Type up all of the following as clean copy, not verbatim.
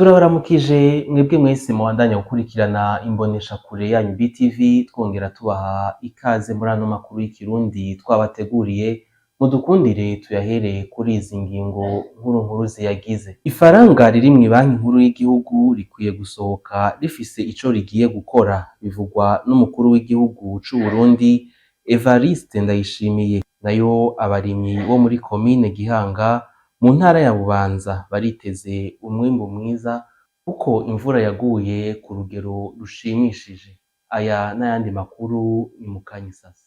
Turabaramukije mwebwe mwese mubandanya gukurikirana imboneshakure yanyu BTV, twongera tubaha ikaze muri ano makuru y'ikirundi twabateguriye. Mudukundire tuyahereye kuri izi ngingo nkuru nkuru ziyagize. Ifaranga riri mw'ibanki nkuru y'igihugu rikwiye gusohoka rifise ico rigiye gukora, bivugwa n'umukuru w'igihugu c'Uburundi Evariste Ndayishimiye. Nayo abarimyi bo muri komine Gihanga mu ntara ya Bubanza bariteze umwimbu mwiza kuko imvura yaguye ku rugero rushimishije. Aya n'ayandi makuru ni mukanyisasi.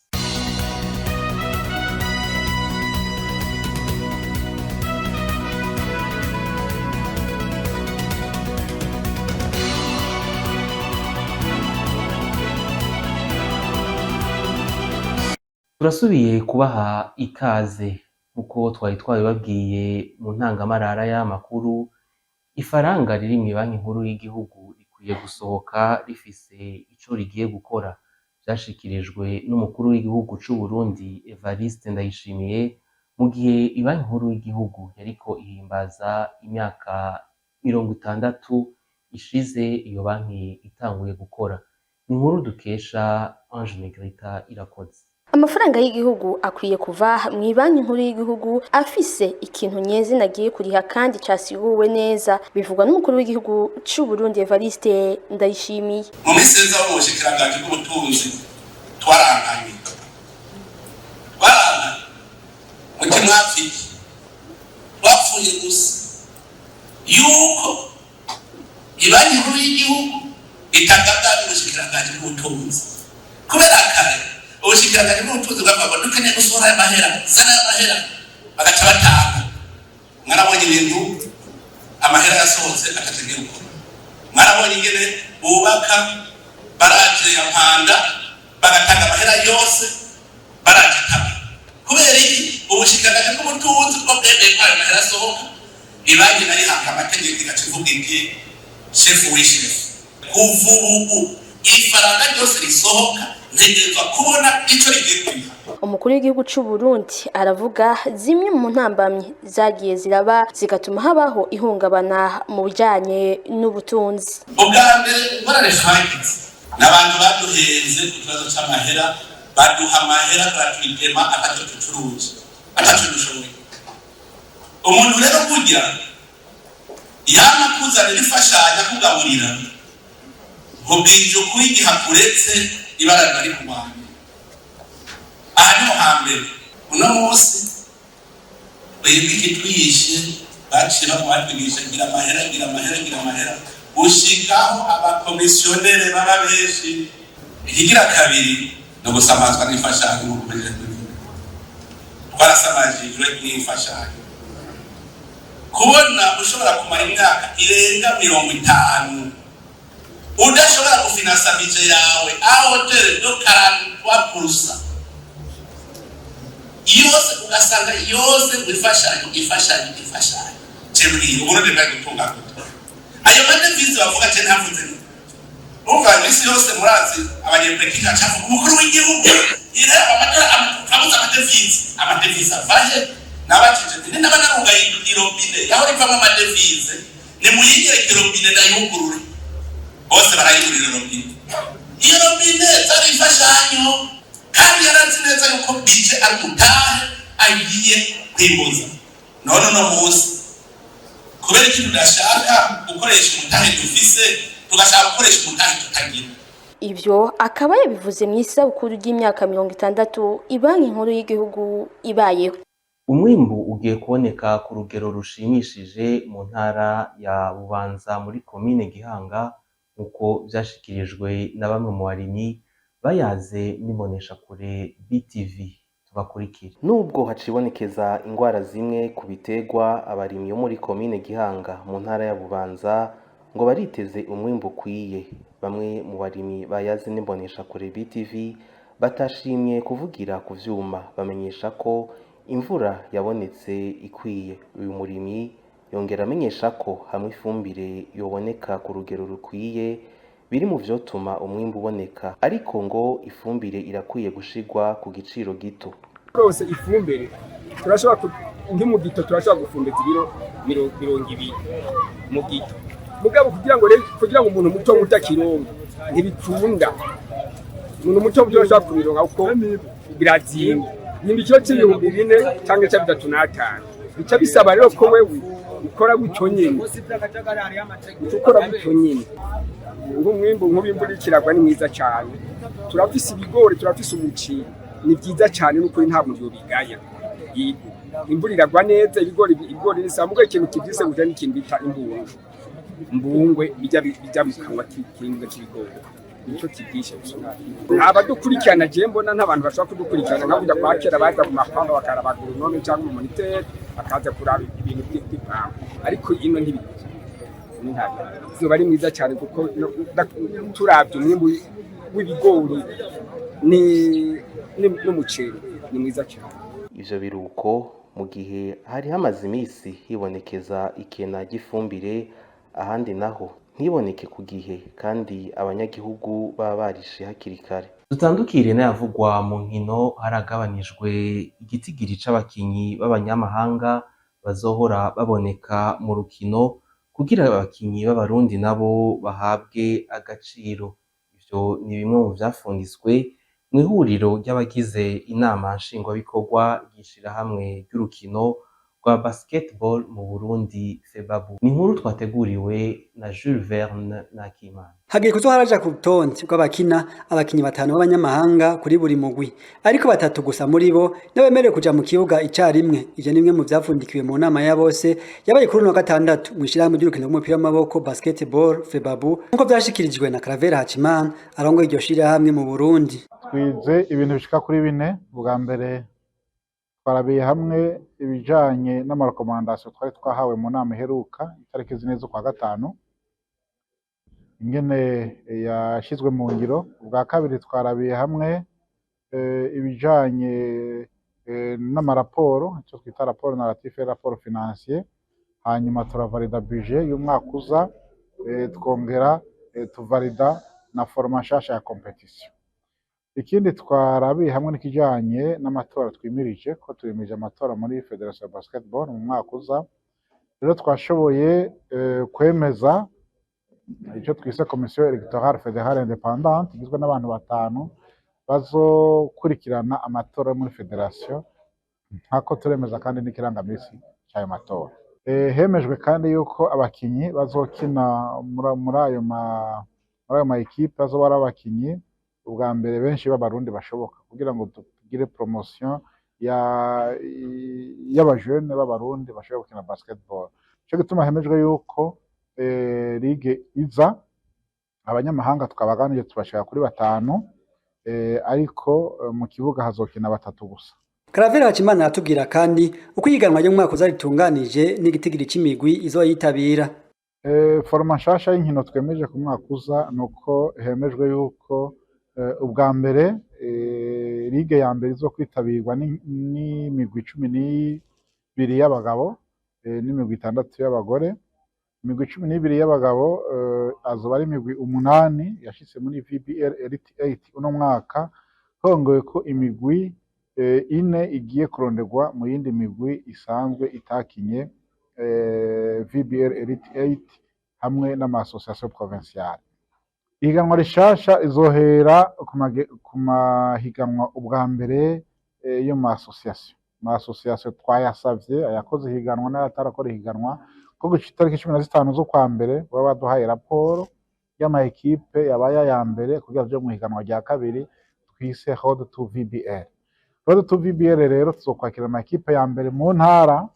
Turasubiye kubaha ikaze nkuko twari twabibabwiye mu ntangamarara y'amakuru. Ifaranga riri mw'ibanki nkuru y'igihugu rikwiye gusohoka rifise ico rigiye gukora, vyashikirijwe n'umukuru w'igihugu c'Uburundi Evariste Ndayishimiye mu gihe ibanki nkuru y'igihugu yariko ihimbaza imyaka 60 ishize iyo banki itanguye gukora. Inkuru dukesha Ange Negrita Irakoze. Amafaranga y'igihugu akwiye kuva mu banki nkuru y'igihugu afise ikintu nyezina agiye kuriha kandi casiguwe neza, bivugwa n'umukuru w'igihugu c'u Burundi Evariste Ndayishimiye. Mu minsi iza mu bushikiranganji bw'ubutunzi twarankanye, twarankanye muti mwapfiye, twapfuye gusa yuko ibanki nkuru y'igihugu itagabwa n'ubushikiranganji bw'ubutunzi, kubera kare ubushikiranganji bw'ubutunzi bwavuga ngo dukeneye gusohora aya mahera, zana aya mahera, bagaca batanga. Mwarabonye ibintu amahera yasohotse akaca gukora, mwarabonye ingene bubaka baraje ya Mpanda bagatanga amahera yose baraje taba. Kubera iki? Ubushikiranganji bw'ubutunzi bwo bwemeye ko ayo mahera asohoka, ibanki nayo ihanga amategeko igaca ivuga iti shefu w'ishefu, kuva ubu ifaranga ryose risohoka ntegerezwa kubona ico rigiye kuriha. Umukuru w'igihugu c'u Burundi aravuga zimwe mu ntambamyi zagiye ziraba zigatuma habaho ihungabana mu bijanye n'ubutunzi. Ubwa mbere ingorane twagize ni abantu baduhenze ku kibazo c'amahera, baduha amahera baratwitema ataco ducuruza, ataco dushoboye. Umuntu rero burya yama kuzanira imfashanyo akugaburira, nkubwije ukuri, igihe akuretse ibara riba rikurwanya. Aha niho hambere. Uno munsi twebwe ikitwishe baciye batwigisha gira amahera, gira amahera, gira amahera, gushikaho abakomisiyonere baba benshi. Ikigira kabiri ni ugusamazwa n'imfashanyo. Nk'uko umejeje kubivuga, twarasamajijwe n'imfashanyo. Kubona ushobora kumara imyaka irenga 50 udashobora gufinansa budget yawe à hauteur de 43% yose, ugasanga yose imfashanyo, imfashanyo, imfashanyo, cembwiye Uburundi bwari gutunga gute? Ayo madevize bavuga, ce ntavuze, umva, iminsi yose murazi abanyepolitiki bacavuga umukuru w'igihugu ire amadora abuze amadevize, amadevize avahe? Nabajije nti naba narugaye irobine yaho rivamo amadevize, nimuyigere irobine ndayugurure. Bose barayigurira robine. Iyo robine zari imfashanyo, kandi yarazi neza yuko budget ari umutahe agiye kwimbuza. None uno munsi kubera iki tudashaka gukoresha umutahe dufise, tugashaka gukoresha umutahe tutagira? Ivyo akaba yabivuze mu isabukuru ry'imyaka 60 ibanki nkuru y'igihugu ibayeho. Umwimbu ugiye kuboneka ku rugero rushimishije mu ntara ya Bubanza muri komine Gihanga, nk'uko vyashikirijwe na bamwe mu barimyi bayaze n'imboneshakure BTV. Tubakurikire. Nubwo hacibonekeza ingwara zimwe ku biterwa, abarimyi bo muri komine Gihanga mu ntara ya Bubanza ngo bariteze umwimbu ukwiye. Bamwe mu barimyi bayaze n'imboneshakure BTV batashimye kuvugira ku vyuma bamenyesha ko imvura yabonetse ikwiye. Uyu murimyi yongera amenyesha ko hamwe ifumbire yoboneka ku rugero rukwiye biri mu vyotuma umwimbu uboneka, ariko ngo ifumbire irakwiye gushirwa ku giciro gito. Rose ifumbire turashobora nki mu gito turashobora gufumbiza ibiro 20 mu gito. Mugabo kugira ngo umuntu muto muto akironke, ntibikunda. Umuntu muto muto ashobora kubironka kuko birazimba. Nimba ikiro c'4,000 cyangwa ca 3,500, bica bisaba rero ko wewe ukora gutyo nyene, uca ukora gutyo nyene. Nk'umwimbu, nk'ubu imvura ikiragwa, ni mwiza cyane. Turafise ibigori, turafise umuceri, ni byiza cyane n'ukuri, nta muntu yobigaya. Yego, imvura iragwa neza, ibigori ni sawa. Mugabo ikintu kivyise gusa ni ikintu bita imbungwe. Mbungwe bijya mu kanwa k'ikiribwa c'ibigori, nico kibyishe gusa. Abadukurikirana, je mbona nk'abantu bashobora kudukurikirana nka burya kwa kera baza mu mapamba, bakaraba agronome cyangwa umu moniteur akaza kuraba ibintu by'ipamba, ariko ino ntibikwiye. Izuba ari mwiza cyane kuko turavye umwimbu w'ibigori n'umuceri ni mwiza cyane. Ivyo biruko mu gihe hari hamaze imisi hibonekeza ikena ry'ifumbire, ahandi naho ntiboneke ku gihe kandi abanyagihugu baba barishe hakiri kare. Dutandukire n'ayavugwa mu nkino. Haragabanijwe igitigiri c'abakinyi b'abanyamahanga bazohora baboneka mu rukino kugira abakinyi b'Abarundi nabo bahabwe agaciro. Ivyo ni bimwe mu vyafunditswe mw'ihuriro ry'abagize inama nshingwabikorwa ry'ishirahamwe ry'urukino rwa basketball mu Burundi, FEBABU. Ni inkuru twateguriwe na Jules Verne Nakimana. Hagiye kuzoza haraja ku rutonde rw'abakina abakinyi batanu b'abanyamahanga kuri buri mugwi, ariko batatu gusa muri bo nibo bemerewe kuja mu kibuga icarimwe. Ivyo ni bimwe mu vyapfundikiwe mu nama ya bose yabaye kuri uno wa gatandatu mw'ishirahamwe ry'urukino rw'umupira w'amaboko, basketball, FEBABU, nk'uko vyashikirijwe na Claver Hacimana arongoye iryo shirahamwe mu Burundi. Twize ibintu bishika kuri bine. Bwa mbere, twarabiye hamwe ibijanye n'ama recommandations twari twahawe mu nama iheruka itariki 4 z'ukwa gatanu, ingene yashizwe mu ngiro. Ubwa kabiri, twarabiye hamwe ibijanye n'amaraporo, icyo twita rapport narratif et rapport financier. Hanyuma turavalida budget y'umwaka uza, twongera tuvalida na format nshasha ya compétition. Ikindi twarabiye hamwe n'ikijanye n'amatora twimirije, ko twimirije amatora muri Fédération ya Basketball mu mwaka uza. Rero twashoboye kwemeza icyo twise Commission Électorale Fédérale Indépendante, igizwe n'abantu batanu bazokurikirana amatora yo muri fédération, nkako turemeza kandi n'ikirangamisi cy'ayo matora. Hemejwe kandi yuko abakinyi bazokina muri ayo ma équipes bazoba ari abakinyi ubwa mbere benshi b'Abarundi bashoboka, kugira ngo tugire promotion ya y'abajene b'Abarundi bashobora gukina basketball. Ico gituma hemejwe yuko ligue iza abanyamahanga twabaganije tubashaka kuri batanu, ariko mu kibuga hazokina batatu gusa. Claver Hacimana aratubwira kandi uko ihiganwa ryo mu mwaka uza ritunganije n'igitigiri c'imigwi izoyitabira. Format nshasha y'inkino twemeje ku mwaka uza ni uko hemejwe yuko ubwa mbere ligue ya mbere izo kwitabirwa n'imigwi 12 y'abagabo n'imigwi 6 y'abagore. Imigwi 12 y'abagabo azoba ari imigwi umunani yashitse muri VBL Elite 8 uno mwaka, hongewe ko imigwi ine igiye kuronderwa mu yindi migwi isanzwe itakinye VBL Elite 8 hamwe n'ama association provinciale. Ihiganwa rishasha izohera ku mahiganwa ubwa mbere yo mu association. Mu association twayasavye ayakoze ihiganwa n'ayatarakora ihiganwa ko gushika itariki 15 z'ukwa mbere baba baduhaye raporo y'ama équipes yabaye aya mbere kugira tuje mu higanwa rya kabiri twise Road to VBL. Road to VBL rero tuzokwakira ama équipes ya mbere mu ntara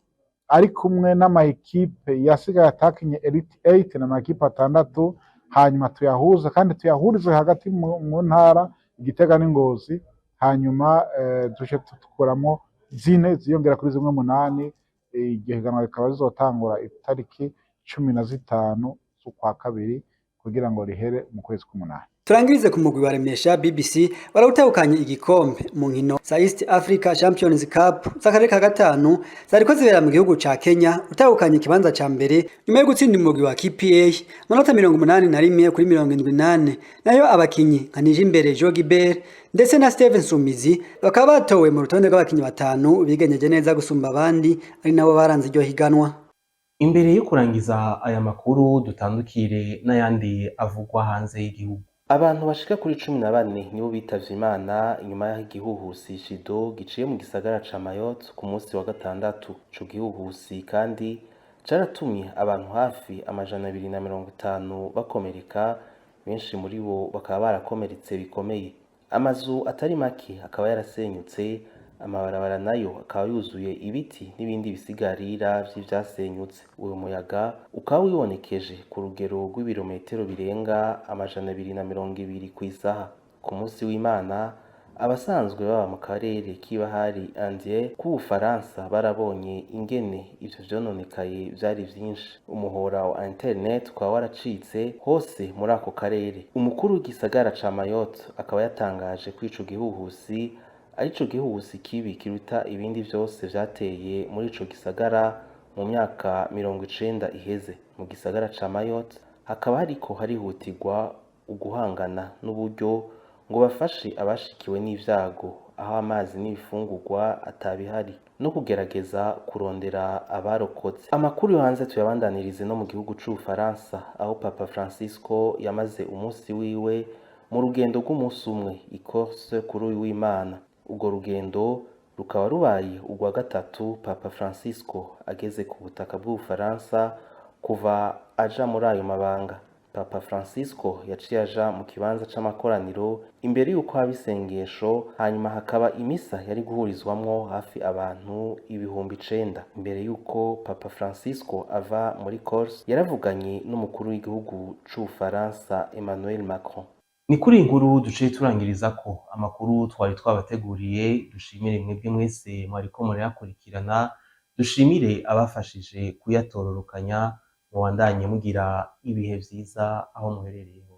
ari kumwe n'ama équipes yasigaye atakinye Elite 8 n'ama équipes atandatu, hanyuma tuyahuze kandi tuyahurize hagati mu ntara Igitega n'Ingozi, hanyuma duce dukuramo zine ziyongera kuri zimwe munani. Iryo higanwa rikaba rizotangura itariki 15 z'ukwa kabiri kugira ngo rihere mu kwezi k'umunani. Turangirize ku mugwi wa Remesha BBC warawutahukanye igikombe mu nkino za East Africa Champions Cup z'akarere ka gatanu zariko zibera mu gihugu ca Kenya, utahukanye ikibanza ca mbere nyuma yo gutsinda umugwi wa KPA amanota 81 kuri 74. Nayo abakinyi nka Nijimbere Joe Gilbert ndetse na Steven Sumizi bakaba batowe mu rutonde rw'abakinyi batanu bigenyeje neza gusumba abandi, ari nabo baranze iryo higanwa. Imbere yo kurangiza aya makuru, dutandukire n'ayandi avugwa hanze y'igihugu. Abantu bashika kuri 14 nibo bitavye Imana inyuma y'aho igihuhusi Chido giciye mu gisagara ca Mayotte ku munsi wa gatandatu. Ico gihuhusi kandi caratumye abantu hafi 250 bakomereka, benshi muri bo bakaba barakomeretse bikomeye. Amazu atari make akaba yarasenyutse, amabarabara nayo akaba yuzuye ibiti n'ibindi bisigarira vy'ivyasenyutse. Uwo muyaga ukaba wibonekeje ku rugero rw'ibirometero birenga 220 kw'isaha. Ku munsi w'Imana, abasanzwe baba mu karere k'ibahari Indien k'Ubufaransa barabonye ingene ivyo vyononekaye vyari vyinshi. Umuhora wa internet ukaba waracitse hose muri ako karere. Umukuru w'igisagara ca Mayotte akaba yatangaje ko ico gihuhusi arico gihuhusi kibi kiruta ibindi vyose vyateye muri ico gisagara mu myaka 90 iheze. Mu gisagara ca Mayotte hakaba hariko harihutirwa uguhangana n'uburyo ngo bafashe abashikiwe n'ivyago, aho amazi n'ibifungurwa atabihari, no kugerageza kurondera abarokotse. Amakuru yo hanze tuyabandanirize no mu gihugu c'Ubufaransa, aho Papa Francisco yamaze umunsi wiwe mu rugendo rw'umunsi umwe i Corse kuri uyu w'Imana. Urwo rugendo rukaba rubaye urwa gatatu Papa Francisco ageze ku butaka bw'Ubufaransa kuva aja muri ayo mabanga. Papa Francisco yaciye aja mu kibanza c'amakoraniro imbere y'uko haba isengesho, hanyuma hakaba imisa yari guhurizwamwo hafi abantu 9000. Imbere y'uko Papa Francisco ava muri Corse, yaravuganye n'umukuru w'igihugu c'Ubufaransa Emmanuel Macron. Ni kuri iyi nkuru duciye turangiriza ko amakuru twari twabateguriye. Dushimire mwebwe mwese mwariko murayakurikirana, dushimire abafashije kuyatororokanya. Mubandanye mugira ibihe vyiza aho muherereye hose.